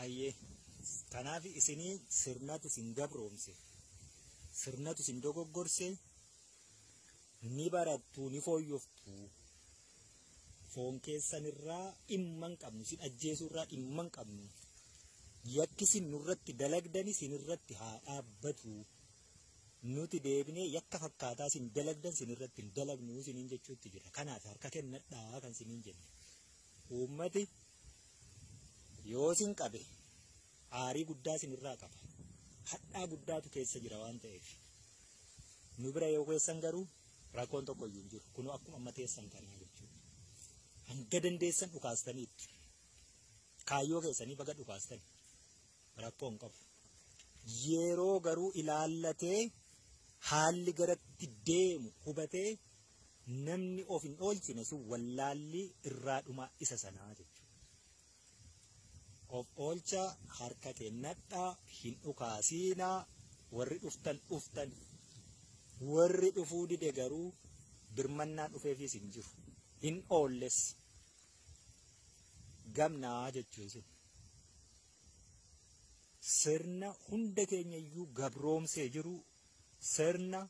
Ayyee kanaaf isinii sirnatu isin gabroomse, sirnatu isin dogoggorse, ni barattu, ni fooyyoftu. Foon keessan irraa dhimma hin qabnu, isin ajjeesuu irraa dhimma hin qabnu. Yakki isin nurratti dalagdani isin irratti haa dhaabbatu. Nuti deebinee yakka fakkaataa isin dalagdan isin irratti hin dalagnu isiniin jechuutti jira. Kanaaf harka kennadhaa kan isiniin jenne. Uummati yoo isin qabe aarii guddaa isin irraa qaba. Hadhaa guddaatu keessa jira waan ta'eef. Nu bira yoo keessan garuu rakkoon tokko iyyuu hin jiru. Kunoo akkuma amma teessan kanaa jechuudha. Hanga dandeessan dhukaastaniitti. Kaayyoo keessanii baga dhukaastan. Rakkoo hin qabu. Yeroo garuu ilaallatee haalli garatti deemu hubatee namni of hin oolchine sun wallaalli irraa dhumaa isa sanaa jechuudha. Of oolcha, harka kennadhaa, hin dhukaasiinaa, warri dhuftan dhuftan, warri dhufuu dide garuu birmannaan dhufeefis hin jiru. Hin oolles. Gamnaa jechuun sirna hunda keenya iyyuu gabroomsee jiru, sirna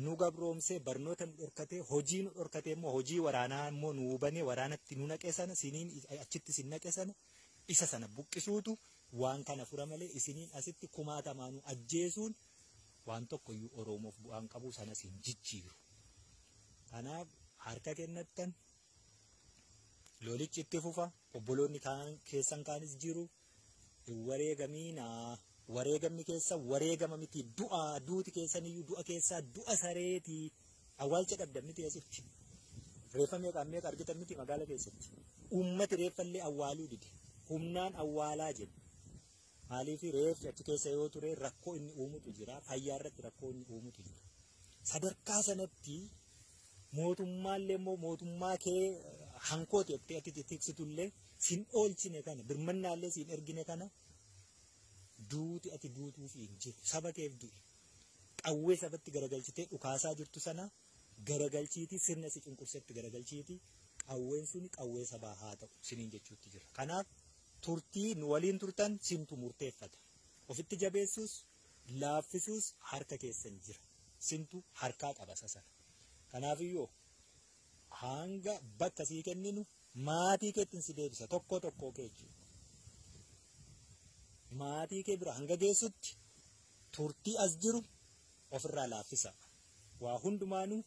nu gabroomsee barnoota nu dhorkatee, hojii nu dhorkatee, immoo hojii waraanaa immoo nu hubanee waraanatti nu naqe sana, siniin achitti sin naqe sana, isa sana buqqisuutu waan kana fura malee isiniin asitti kumaatamaanuu ajjeesuun waan tokko iyyuu Oromoof bu'aan qabu sanas hin jijjiiru. Kanaaf harka kennattan lolichi itti fufa, obboloonni kaan keessan kaanis jiru. Hin wareegamiinaa. Wareegamni keessa wareegama miti, du'a duuti keessan iyyuu du'a keessaa du'a sareeti. Awwaalcha dhabdan miti asitti. Reeffa meeqa meeqa argitan miti magaala keessatti. Uummati reeffallee awwaaluu dide. Humnaan awwaalaa jedhu. Maaliif reeffi achi keessa yoo ture rakkoo inni uumutu jira. Fayyaa irratti rakkoo inni uumutu jira. Sadarkaa sanatti mootummaallee immoo mootummaa kee hankooti jettee ati tiksitullee sin oolchine kana, birmannaallee siin ergine kana, duuti ati duutuuf hin jiru. Saba keef du'i. Qawwee sabatti garagalchitee dhukaasaa jirtu sana garagalchiitii sirna si cunqursetti garagalchiitii qawween suni qawwee sabaa haa ta'u siniin jechuutti jira. Kanaaf turtii nu waliin turtan sintu murteeffata. Ofitti jabeessuus laaffisuus harka keessan jira. Sintu harkaa qaba sana. Kanaafiyyuu hanga bakka sii kenninu maatii keettiin si deebisa tokko tokko kee jechuudha. Maatii kee bira hanga geessutti turtii as jiru ofirraa laaffisa. Waa hundumaanuu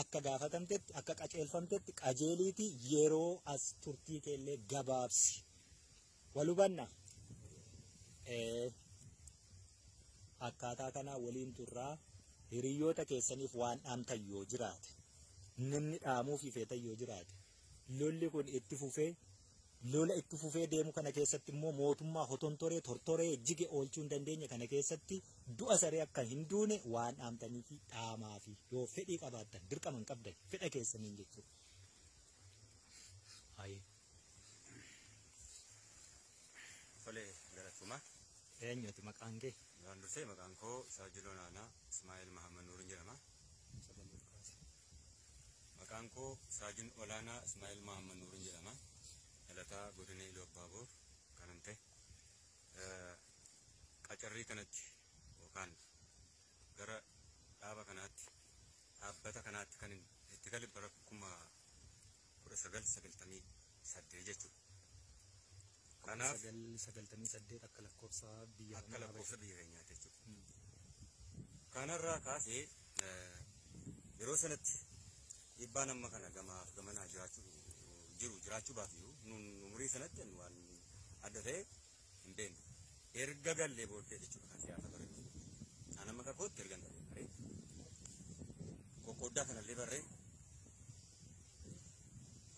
akka gaafatamtetti akka qajeelfamtetti qajeeliitii yeroo as turtii keellee gabaabsi. Wal hubanna. Akkaataa kanaa waliin turraa hiriyoota keessaniif waan dhaamtan yoo jiraate, namni dhaamuuf feetan yoo jiraate, lolli kun itti fufee lola itti fufee deemu kana keessatti immoo mootummaa hotontoree tortoree jige oolchuu hin dandeenye kana keessatti du'a saree akka hin duune waan dhaamtanii fi dhaamaa fi yoo fedhii qabaattan dirqama hin qabdan fedha keessaniin jechuudha. Ayee. Tole, galatuma. Eenyuti maqaan kee? Duraan dursee maqaan koo Saajiloo Naanaa Ismaa'eel Mahammad Nuurin jedhama. Maqaan koo Saajin Olaanaa Ismaa'eel Mahammad Nuurin jedhama. Dhalataa godina Iluu Abbaaboor kanan ta'e. Qacarrii kanatti yookaan gara dhaaba kanaatti dhaabbata kanaatti kan itti gale bara 1998 jechuudha. Kanaaf 998 akka lakkoofsa biyya akka lakkoofsa biyya keenyaatti jechuudha. Kanarraa kaasee yeroo sanatti dhiibbaan amma kana gamaaf gamanaa jiraachuu jiru jiraachuu baatu nun umurii sanatti waan adda ta'e hin beeknu. Erga gallee booddee jechuudha kan siyaasa bare. An amma kakootti erga hin barree qoqqooddaa kanallee barree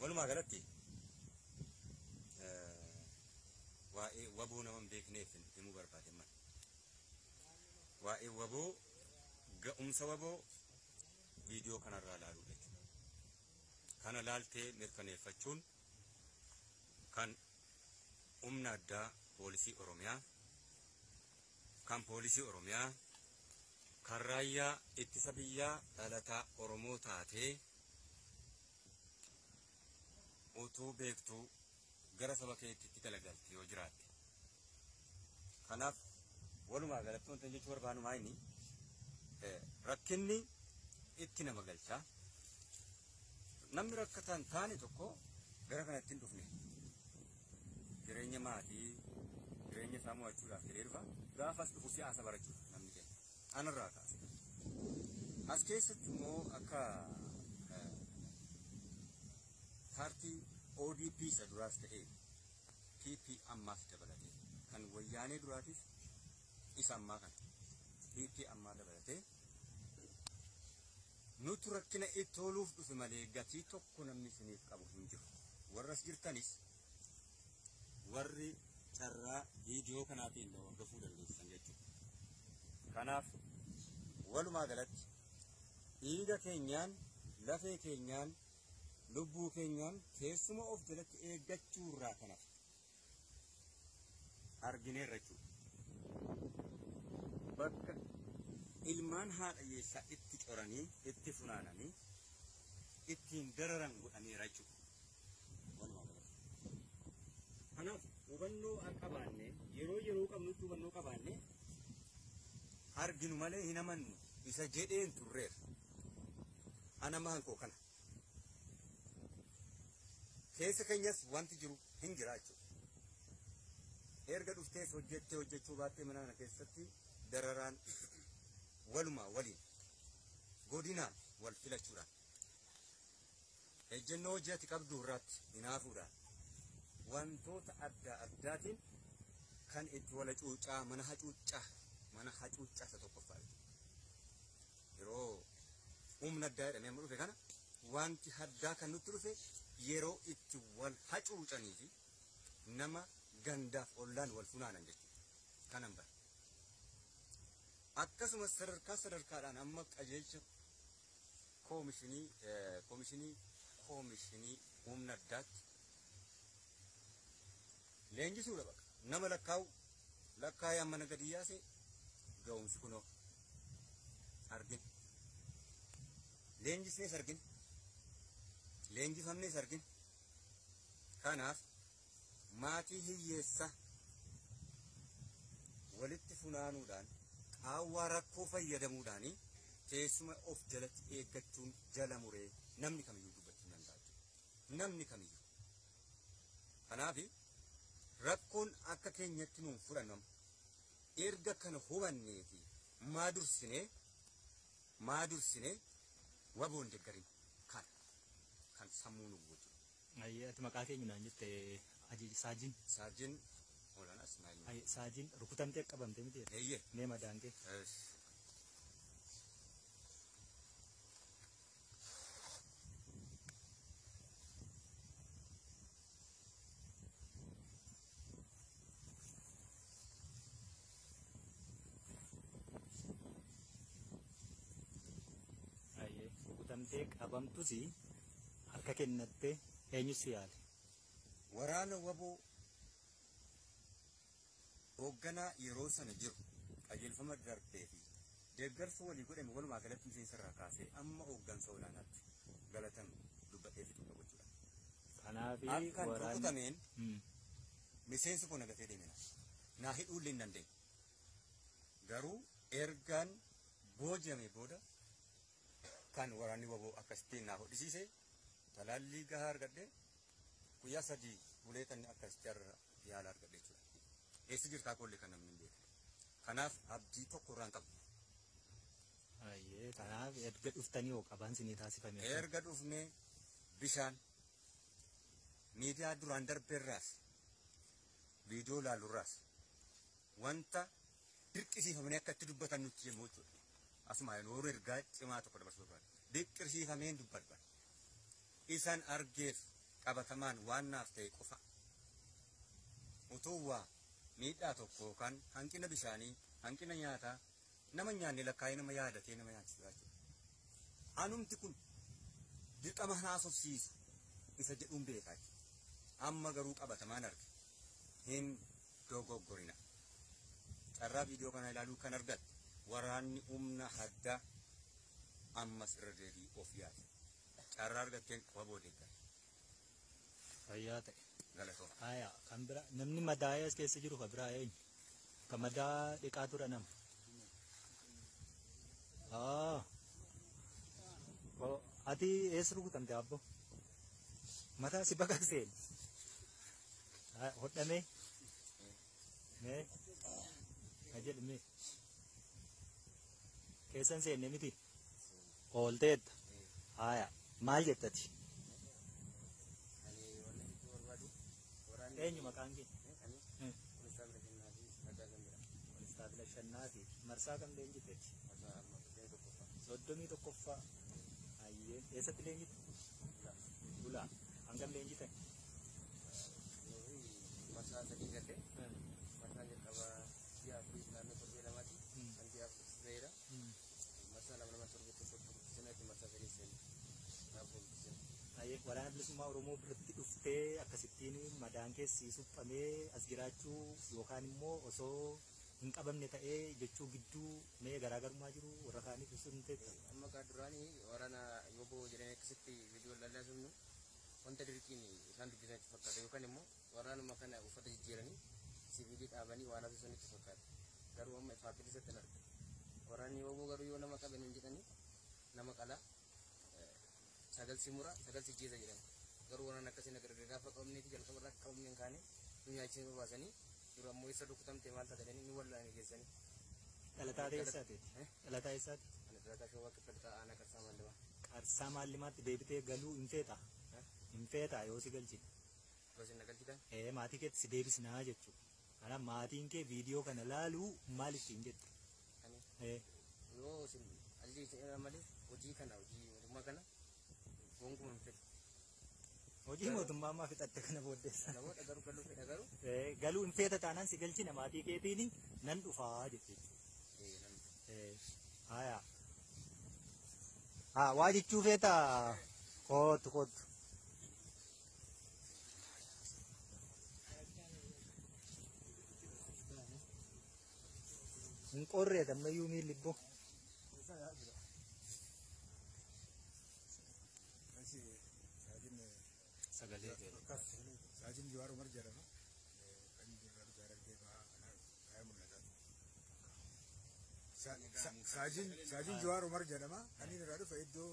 walumaa galatti waa'ee waboo nama hin beekneef himuu barbaade man. Waa'ee waboo ga'umsa waboo viidiyoo kanarraa ilaaluu jechuudha. Kana laaltee mirkaneeffachuun kan humna addaa poolisii Oromiyaa, kan poolisii Oromiyaa, kan raayyaa ittisa biyyaa dhalataa Oromoo taatee utuu beektuu gara saba keetitti galagalte yoo jiraatte Kanaaf walumaa galatti wanta jechuu barbaannu maa inni rakkinni itti nama galchaa. Namni rakkataan taane tokko gara kanatti hin dhufne. Jireenya maatii, jireenya isaa mo'achuudhaaf jedhee dhufa. Gaafas dhufu siyaasa barachuudha namni keenya. Anarraa kaase. As keessatti immoo akka paartii ODP isa duraas ta'ee PP ammaas dabalatee kan wayyaanee duraatis isa ammaa kana PP ammaa dabalatee nutu rakkina itti ooluuf dhufe malee gatii tokko namni isiniif qabu hin jiru. Warras jirtanis warri carraa viidiyoo kanaatiin na hordofuu dandeessan jechuudha. Kanaaf walumaa galatti dhiiga keenyaan, lafee keenyaan, lubbuu keenyaan teessuma of jalatti eeggachuu irraa kanaaf argineerra jechuudha. Bakka ilmaan haadha hiyyeessaa itti coranii, itti funaananii, ittiin dararan godhaniira jechuudha. Walumaa galatti. Kanaaf hubannoo qabaanne yeroo yeroo qabnutti hubannoo qabaanne arginu malee hin amannu isa jedheen turreera. Ana maan koo kana. Keessa keenyas wanti jiru hin jira jechuudha. Erga dhuftees hojjettee hojjechuu baattee mana kana keessatti dararaan walumaa waliin godinaan wal filachuudhaan ejjennoo hojii ati qabdu irratti hinaafuudhaan wantoota adda addaatiin kan itti wal hacuucaa mana hacuuccaa isa tokkoffaa jechuudha. Yeroo humna addaa jedhamee amma dhufe kana wanti addaa kan nutti dhufe yeroo itti wal hacuucanii fi nama gandaaf ollaan wal funaanan jechuudha. Kanan bara. Akkasumas sadarkaa sadarkaadhaan amma qajeelcha koomishinii humna addaatti leenjisuudha bakka. Nama lakkaa'u lakkaa'ee amma na gadi yaase ga'umsi kunoo argin. Leenjisnees argin. Leenjifamnees argin. Kanaaf maatii hiyyeessa walitti funaanuudhaan qaawwaa rakkoo fayyadamuudhaan teessuma of jalatti eeggachuun jala muree namni kamiyyuu dubbachuu danda'a jechuudha. Namni kamiyyuu. Kanaaf rakkoon akka keenyatti nuun fudhannamu erga kana hubanneeti maa dursinee waboon deeggarin kana kan sammuu nu guutu. Ayyee ati maqaa keenya naan jette Saajin. Saajin Olaanaa Ismaa'il. Saajin rukutamtee qabamte miti. Eeyyee. Mee madaan kee. Ayyee rukutamtee qabamtus harka kennattee eenyu si yaale? Waraana waboo hoogganaa yeroo sana jiru qajeelfama darbee fi deeggarsa walii godhame walumaa galatti miseensa irraa kaasee amma hooggansa olaanaatti galatan dubbadhee fixuu qabu jechuudha. Kanaaf Akkan rukutameen miseensi kun nagatee deemina. Naa hidhuu illee hin dandeenye. Garuu ergaan booji'ame booda kan waraanni waboo akkasittiin naa hodhisiise talaallii gahaa argadhee guyyaa 3 bulee tan akkasitti har'a yaala argadhe jechuudha. Eessa jirtaa koollee kan namni hin beekne. Kanaaf abdii tokko irraan qabu. Ayyee kanaaf erga dhuftanii hoo qabaan sinii taasifame. Erga dhufnee bishaan miidiyaa duraan darbeerraas viidiyoo ilaaluurraas wanta dirqisiifamanii akka itti dubbatan nutti himu jechuudha. Asuma yeroo ergaa cimaa tokko dabarsuu barbaada. Dirqisiifameen dubbadha. Isaan argeef qabatamaan waan naaf ta'e qofa. Utuu waa miidhaa tokko yookaan hanqina bishaanii, hanqina nyaataa, nama nyaanne lakkaa'ee nama yaadatee nama nyaachisa jechuudha. Anumti kun dirqama haasofsiisu isa jedhuun beekaa jechuudha. Amma garuu qabatamaan arge hin dogoggorina. Carraa viidiyoo kana ilaaluu kan argatte waraanni humna addaa ammas irra deebii of yaade. Carraa argatteen waboo deeggara. Fayyaa ta'e. Galatooma. Aya kan bira namni madaa'ee as keessa jiru kan biraa eenyu? Ka madaa dhiqaa tura nama. Ati eessa rukutamte abbo? Mataa si baqaqseen. Hodhamee? Mee? Na jedhame. Keessan seenne miti? Oolteetta. Haaya. Maal jettati? Eenyu maqaan kee? Konstaabila Shannaafi. Marsaa kam leenjiteeti? 31ffaa. Ayyee. Eessatti leenjite? Bulaa. Hangam leenjitan? Marsaa 3 galee. Marsaan jalqabaa ji'a 4 naannoo torbee 2ti. Kan ji'a 4 ga'eera. Marsaa 2 2 torbee 1 1 marsaa 3 seene. Ayyee waraana bilisummaa Oromoo biratti dhuftee akkasittiin madaan keessi suphamee as jiraachuu yookaan immoo osoo hin qabamne ta'ee jechuu gidduu mee garaagarummaa jiru warra kaaniif ibsuu hin teetta? Amma kaa duraanii waraana yooboo jedhanii akkasitti viidiyoo lallaa sunnu wanta dirqiin isaan dubbisan itti fakkaata yookaan immoo waraanuma kana uffata jijjiiranii siviilii dhaabanii waan haasoo itti fakkaata. Garuu amma ifaa bilisatti hin arga. Waraanni yooboo garuu yoo nama qaban hin jedhanii nama qalaa sagal si mura sagal si jeesa jedhama. Garuu waraana akkasii agarre gaafa qabneeti jalqaba irraa qabamne hin kaane nu nyaachisanii baasanii dura ammoo isa rukutamte maal taate jedhanii nu wallaane geessanii. Dhalataa eessaati? Dhalataa eessaati? Ani dhalataa Shawaa Kibba Aanaa Qarsaa Maallimaa. Qarsaa Maallimaatti deebitee galuu hin feetaa? Hin feetaa yoo si galchine? Yoo si na galchitan? Maatii keetti si deebisnaa jechuudha. Kanaaf maatiin kee viidiyoo kana laaluu maal ittiin jette? Yoo isin ajaja isin malee hojii kana hojii mootummaa kana gonkumaa hin fedhu. Hojii mootummaa ammaa fixatte kana booddeessa. Namoota garuu galuu fedha garuu. Galuu hin feeta taanaan si galchina maatii keetiin nan dhufaa jette jechuudha. Haaya. Haa waa jechuu feetaa kootu kootu. Hin qorreet ammayyuu miilli ibboo. Sagalee Saajin Jawaar Umar jedhama. Kan irraa dhufe Harargee bahaa kana mul'ata. Saajin Jawaar Umar jedhama. Kan inni irraa dhufe iddoo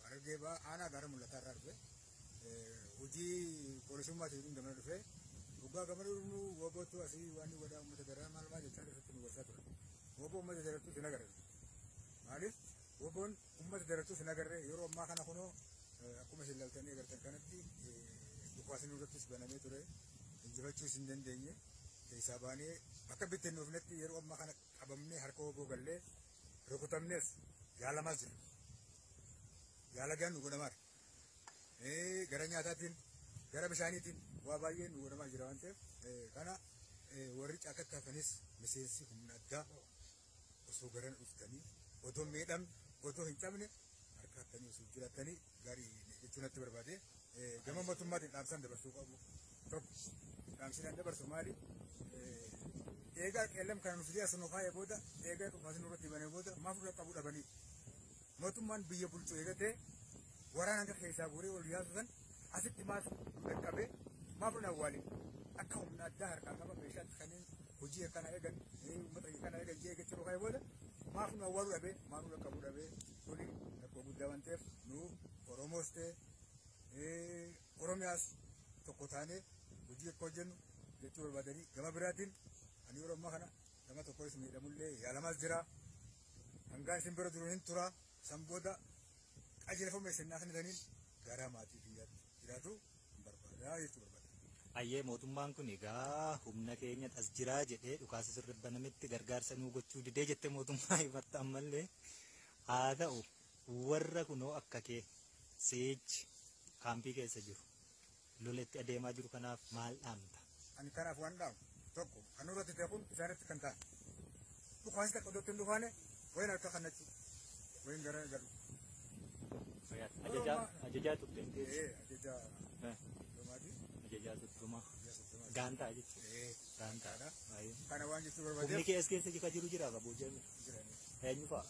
Harargee bahaa aanaa gaara mul'ataa irraa dhufe. Hojii poolisummaatiin gamana dhufe. Waggaa gamana dhufnu woobootu asii waan inni godhaa uummata daraa maal maal jechaa irratti nu gorsaa ture. Wooboo uummata darattuu sin agarre. Maaliif wooboon uummata darattuu sin agarre yeroo ammaa kana kunoo akkuma isin laaltanii agartan kanatti dhukaasni irrattis banamee ture. Injifachuus hin dandeenye. Keessaa baanee bakka bittinnoofnetti yeroo ammaa kana qabamnee harka wooboo gallee rukutamnees yaalamaas jira. Yaala gaan nu godhamaadha. Gara nyaataatiin gara bishaaniitiin waa baay'ee nu godhamaa jira waan ta'eef kana warri caakatti hafanis miseensi humna addaa osoo garana dhuftanii otoo miidhamne otoo hin cabne harka hattanii osoo jiraatanii gaarii jechuu natti barbaade gama mootummaatiin dhaamsaan dabarsuu qabu tokko dhaamsinaan dabarsu maali eegaa qeellam kana nu fidee as nu kaayee booda eegaa dhufaas nurratti banee booda maaf nurra qabu dhabanii mootummaan biyya bulchu eegatee waraana hanga keessaa guuree ol yaasusan asitti maaf nu dhaqqabee maaf nu awwaalin akka humna addaa harkaa qaba meeshaatti kanneen hojii akkana eegan uummata kana eegan jee eeggachuu kaayee booda maaf nu awwaaluu dhabee maaf nu dhaqqabuu dhabee kuni rakkoo guddaa waan ta'eef nu Oromoos ta'e Oromiyaas tokko taanee hojii akka hojjennu jechuu barbaadanii gama biraatiin ani yeroo ammaa kana gama tokkos miidhamullee yaalamaas jira hangaan isin bira jiru hin tura san booda qajeelfama isin naa kennitaniin gara maatii kiyyaatti jiraatu hin barbaada jechuu barbaada. Ayyee mootummaan kun egaa humna keenya as jiraa jedhee dhukaasa sirri banametti gargaarsa nuu gochuu didee jettee mootummaa himatta ammallee haa ta'u warra kunoo akka kee seechi kaampii keessa jiru loletti adeemaa jiru kanaaf maal dhaamta? Ani kanaaf waan dhaamu tokko kan nurratti ta'e kun isaanitti kan ta'an dhukaasni takka iddootti hin dhufaane wayin harka kannachuu wayin gara galu. Ajajaa turte. Ajajaa soddomaati. Ajajaa soddomaa. Gaantaa jechuudha. Gaantaadha. Kana waan jechuu barbaadeef. Humni kee as keessa jika jiru jira qabu jami. Eenyu fa'a?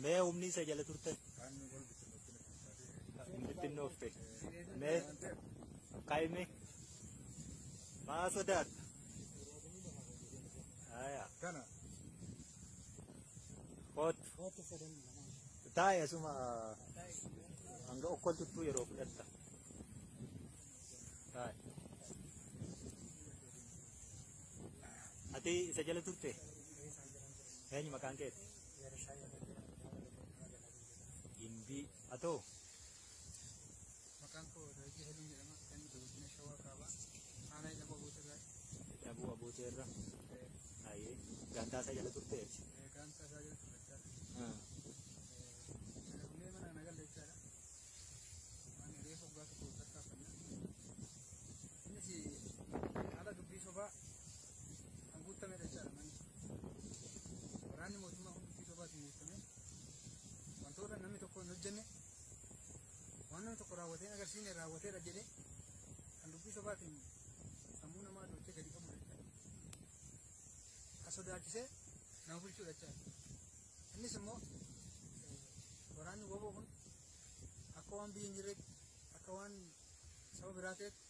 Mee humni isa jala turtan? Kan wal bittinnoofte. Hin bittinnoofte. Mee kaa'ime Maa sodaatta? Haya. Kana. Kootu. Taa'i asuma hanga okkoltuttuu yeroo fudhatta. Taa'i. Ati isa jala turte? Eenyu maqaan keeti? Gimbii. Atoo? Maqaan koo Darajii Heluun jedhama. Kan godina Shawaa Kaabaa. Aanaa Hidhaboo Abuutirraa. Hidhaboo Abuutirraa. Ayyee. Gaantaa isaa jala turte? Gaantaa isaa jala turte jechaadha. Dhufnee mana kana galle jechaadha. Waan reefa waggaa tokko tarkaanfanna. Innis haala dubbii sobaa kan guutamedha jechaadha manni. Waraanni mootummaa kun dubbii sobaatiin guutame. Wantoota namni tokko hin hojjenne waan namni tokko raawwatee hin agarsiisne raawwateedha jedhee kan dubbii sobaatiin sammuu namaa dhochee gadi qabudha jechaadha. Kan sodaachisee nama bulchuudha jechaadha. Innis immoo waraanni woboo kun akka waan biyya hin jirreetti akka waan saba biraa ta'etti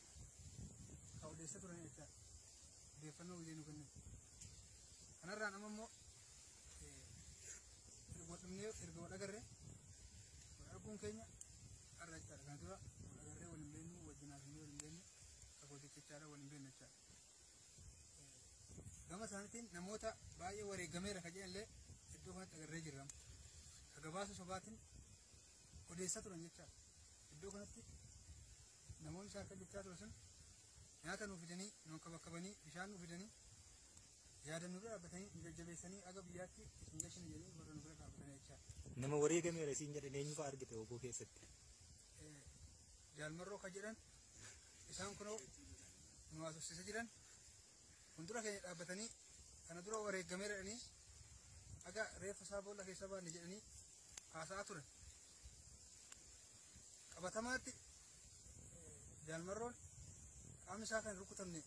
kan odeessaa turan jechaadha. Odeeffannoo illee nu kennan. Kanarraan amma immoo wal dhumnee erga wal agarree wal arguun keenya har'a jechaadha. Kana dura wal agarree wal hin beeknu, wajjin haasofnee wal hin beeknu, kakooticha jechaadha wal hin beeknu jechaadha. Gama isaaniitiin namoota baay'ee wareegameera kan jedhan illee iddoo kanatti agarree jirra. Ka gabaasa sobaatiin odeessaa turan jechaadha. Iddoo kanatti namoonni isaan akka jechaa turan sun nyaata nuu fidanii, nu kabakkabanii, bishaan nuu fidanii, yaada nu bira dhaabbatanii, nu jajjabeessanii aga biyyaatti isin gashina jedhanii warra nu bira dhaabbatanii jechaadha. Nama wareegameera isiin jedhan eenyu fa'a argite obbo keessatti? Jaalmarroo kan jedhan isaan kunoo nu haasofsiisa jiran fuuldura keenya dhaabbatanii kana dura wareegameera jedhanii aga reeffa isaa boolla keessa baanne jedhanii haasa'aa turan. Qabatamaatti jaalmarroon qaamni isaa kan rukutamne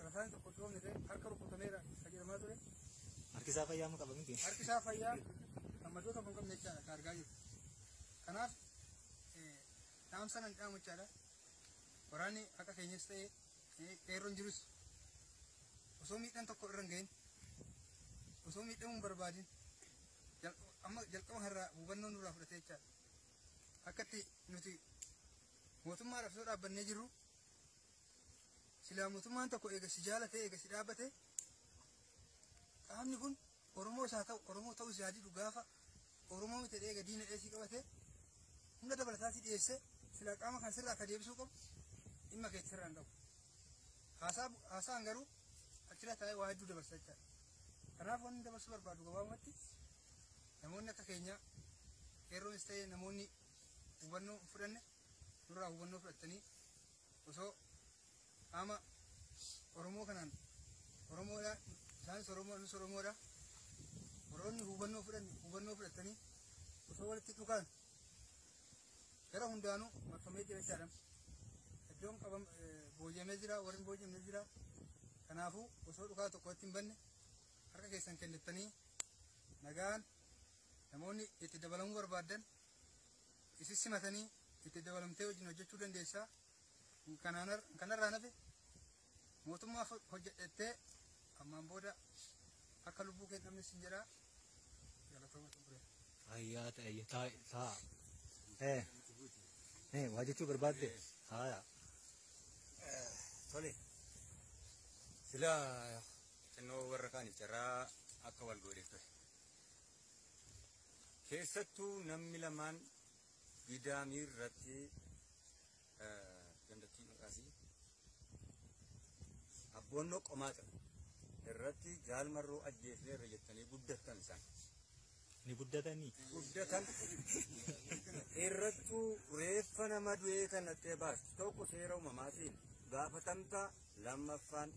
rafaan tokko dhoofne ta'e harka rukutameera kan jedhamaa ture. Harki isaa fayyaa moo qaba miti? Harki isaa fayyaa kan madoo tokko hin qabne jechaadha kan argaa jirru. Kanaaf dhaamsa nan dhaamu jechaadha. Waraanni akka keenyas ta'e qeerroon jirus osoo miidhaan tokko irra hin gahin osoo miidhamuu hin barbaadin amma jalqaba irraa hubannoo nurraa fudhatee jechaadha. Akkatti nuti mootummaadhaaf osoo dhaabbannee jirru silaa mootummaan tokko eega si jaalatee eega si dhaabbate qaamni kun Oromoo isaa ta'u Oromoo ta'uu isaa didu gaafa Oromoo miti eega diina dheesii qabate hunda dabalataa si dhiyeesse silaa qaama kan sirraa akka deebisuu qabu dhimma keetti sirraa hin qabu. Haasaan garuu achirra taa'ee waa hedduu dabarsa jechaadha. Kanaaf wanni dabarsuu barbaadu gabaabumatti namoonni akka keenyaa qeerroonis ta'ee namoonni hubannoo hin fudhanne nurraa hubannoo fudhatanii osoo qaama Oromoo kanaan Oromoodha isaanis Oromoo nus Oromoodha warroonni hubannoo fudhanne hubannoo fudhatanii osoo walitti dhukaan gara hundaanuu marfamee jira jechaadha. Iddoon qabam booji'amee jira warri hin booji'amne jira. Kanaafuu osoo dhukaa tokkotti hin banne harka keessan kennittanii nagaan namoonni itti dabalamuu barbaaddan isin simatanii itti dabalamtee wajjin hojjechuu dandeessaa. Kanarraa nafe mootummaa hojjedhettee ammaan booda akka lubbuu kee hin dhabne sin jedhaa. Galatooma xumuree. Fayyaa ta'e taa'i taa'a. Waa jechuu barbaadde? Haaya. Tole. Silaa xinnoo warra kaaniif carraa akka wal godheef ture. Keessattuu namni lamaan gidaamii irratti gandattii maqaasii abboonnoo qomaa ta'u irratti jaalmarroo ajjeefneerra jettanii guddattan isaan. Ni guddatanii? Guddatan irrattuu reeffa nama du'ee kan dhattee baastu tokko seera uumamaatiin gaafatamta lammaffaan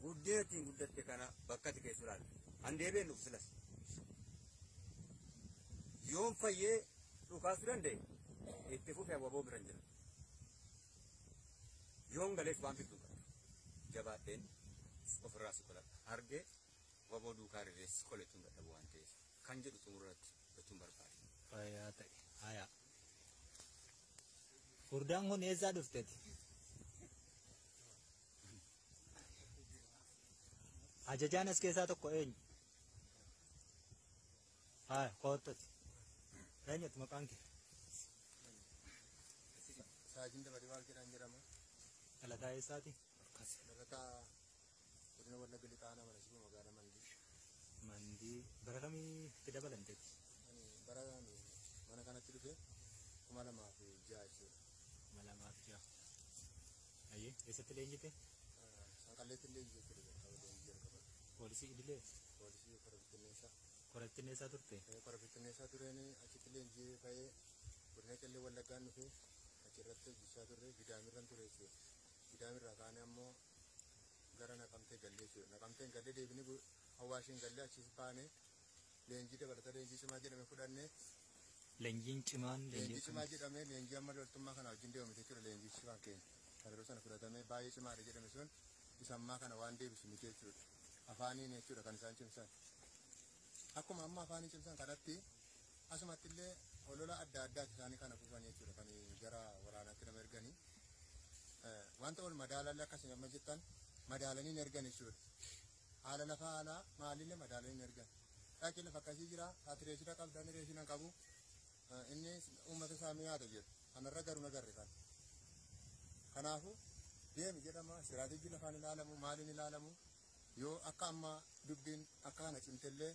guddina ittiin guddatte kana bakka ati keessu laalla. An deebi'een dhufu silas. Yoon fayyee dhukaasuu danda'e itti fufee waboo bira hin jiru. Yoon galees waan fiddu hin qabdu. Jabaadheen ofirraa si qoladha. Argee waboo duukaa rirees si qolechuun dadhabu waan ta'eef kan jedhu xumurratti gochuun barbaade. Fayyaa ta'e. Haaya. Furdaan kun eessaa dhufteti? Ajajaan as keessaa tokko eenyu? Haa, koottati. Eenyutu maqaan kee? Saajin Dabalii Waaqjedhaan jedhama. Dhalataa eessaati? Dhalataa godina Wallagga Lixaa Aanaa Mana Sibuu magaalaa Mandii. Mandii bara kamii itti dabalamteetti? Ani bara ani mana kanatti dhufe 2006 jechuudha. 2006. Ayyee, eessatti leenjite? Sanqalleetti illee jechuudha jalqaba leenjii jalqaba. Poolisii idilee? Poolisii kora bittinneessaa. Kora bittinneessaa turte? Kora bittinneessaa tureen achitti leenjii ba'ee godina Qellem Wallaggaan dhufe achirratti hojjechaa turre Gidaamirran ture jechuudha. Gidaamirraa kaanee ammoo gara Naqamtee gallee jechuudha. Naqamteen gallee deebinee Awaashiin gallee achis baanee leenjii dabalata leenjii cimaa jedhame fudhannee. Leenjiin cimaan leenjii cimaa jedhamee leenjii amma loltummaa kana wajjin deemu jechuudha leenjii cimaan keenya. Kan yeroo sana fudhatamee baay'ee cimaadha jedhame sun isa ammaa kana waan deebisu miti jechuudha. Afaaniin jechuudha kan isaan cimsan. Akkuma amma afaaniin cimsan kanatti asumatti illee olola adda addaati isaanii kana kuufan jechuudha kan gara waraanaatti nama erganii. Wanta wal madaalallee akkasuma amma jettan madaalanii hin ergan jechuudha. Haala lafaa haala maalillee madaalanii hin ergan. Dhaqi lafa akkasii jira, ati reeshina qabda, inni reeshina hin qabu. Inni uummata isaa mi'aata jedhu. Kanarra garuu nagarre kan. Kanaafuu deemi jedhama, istiraatiijii lafaan ilaalamu, maaliin ilaalamu yoo akka amma dubbiin akka kana cimtellee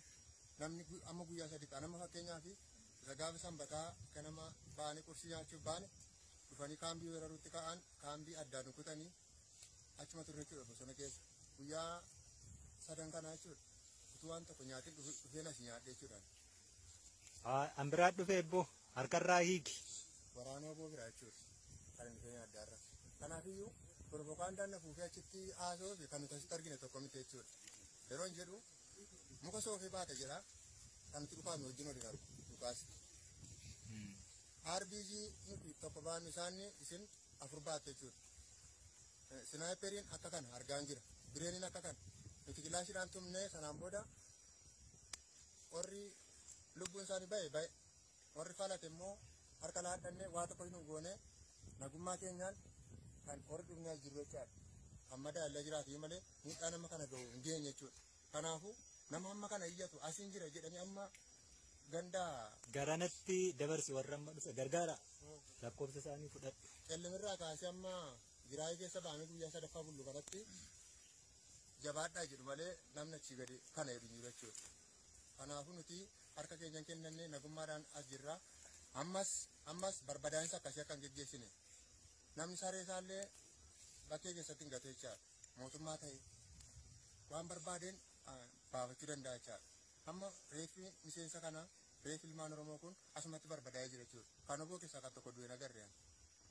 namni amma guyyaa sadii ta'a. Nama fakkeenyaaf isa gaafa sanbataa ganama baanee qursii nyaachuuf baane dhufanii kaambii weeraruutti ka'an kaambii addaan kutanii achuma turre jechuudha bosona keessa. Guyyaa sadan kana jechuudha. Utuu waan tokko nyaatiin dhufeen as nyaadhe jechuudha. An biraa dhufe ebboo harkarraa hiiki. Waraana oboo biraa jechuudha. Kan inni dhufee addaarra. Kanaafiyyuu propagaandaan na fuufee achitti haasoo fi kan nuti asitti argine tokko miti jechuudha. Yeroo hin jedhu muka soofee baate jedha. Kan nuti dhukaasnu wajjin waliin argu dhukaas. RPG nuti tokko baannu isaanii isin 4 baatte jechuudha. Sinaayiperiin akka kana argaan jira. Bireeniin akka kana. Nuti kilaashiidhaan tumnee sanaan booda warri lubbuun isaanii ba'e ba'e. Warri falate immoo harka laadhannee waa tokko hin goone nagummaa keenyaan kan warri dhufnee as jiru jechaadha. Kan madaallee jiraatu malee miidhaa nama kana ga'u hin geenye jechuudha. Kanaafuu nama amma kana iyyatu asiin jira jedhanii amma ganda garanatti dabarsi warra amma dhufe gargaara. Lakkoofsa isaanii fudhadhu. Qellemirraa kaasee amma jiraayii keessa baanee guyyaa sadaffaa bullu kanatti jabaadhaa jedhu malee namni achii gadi kana jedhu hin jiru jechuudha. Kanaafuu nuti harka keenyan kennannee nagummaadhaan as jirra. Ammas barbadaa'insa akkasii akka hin geggeessine. Namni saree isaallee bakkee keessatti hin gatu jechaadha. Mootummaa ta'e waan barbaadeen baafachuu danda'a jechaadha. Amma reeffi miseensa kanaa reeffi ilmaan Oromoo kun asumatti barbadaa'ee jira jechuudha. Kan oboo keessaa kan tokko du'e nagarre.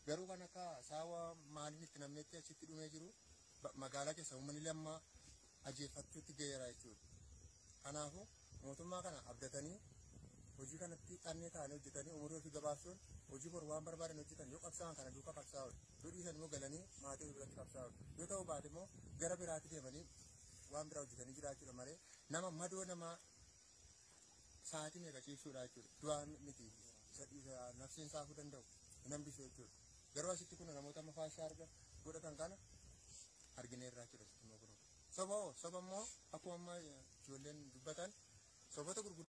Garuu kan akka saawa maaliin itti namnetti achitti dhumee jiru magaalaa keessa uummanni lamma ajeeffachuutti ga'eera jechuudha. Kanaafuu mootummaa kana abdatanii hojii kanatti xannee ta'anii hojjetanii umurii ofii gabaabsuun hojii bor waan barbaadan hojjetan yoo qabsaa'an kana duukaa qabsaa'u yoo dhiisan immoo galanii maatii ofii biratti qabsaa'u yoo ta'u baate immoo gara biraatti deemanii waan biraa hojjetanii jiraachuudha malee nama madoo nama sa'aatii meeqa ciibsuudha jechuudha. Du'aa miti isa nafsiin saafuu danda'u hin hambisu jechuudha. Garuu asitti kun namoota amma faashaa arga godhatan kana argineerraa jechuudha asitti immoo kun. Soba immoo akkuma amma ijoolleen dubbatan soboota gurguddaa.